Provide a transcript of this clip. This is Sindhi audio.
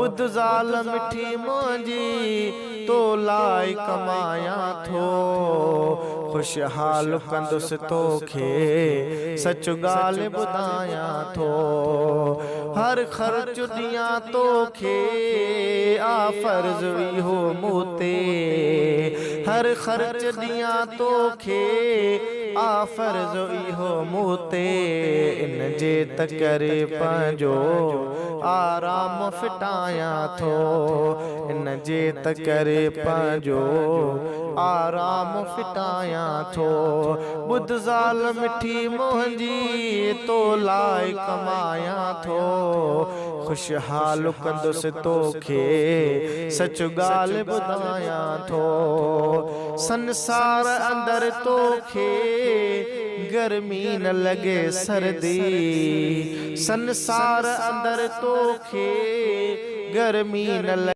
ٻڌ زال مٺي منهنجي، تو لاء ڪمايان ٿو. خوشحال ڪندس توکي، سچ ڳالهه ٻڌايان ٿو. هر خرچ ڏيان توکي، آ فرض اهو مون تي. هر خرچ ڏيان توکي، آ فرض اهو مون تي. ان جي ته ڪري پنهنجو آرام ڦٽايان ٿو. ان جي ته ڪري پنهنجو آرام ڦٽايان ٿو. ٻڌ زال مٺي منهنجي، تو لاء ڪمايان ٿو. خوشحال ڪندس توکي، سچ ڳالهه ٻڌايان ٿو. سنسار اندر توکي، گرمي نه لڳي سردي. سنسار اندر توکي، گرمي نه لڳي.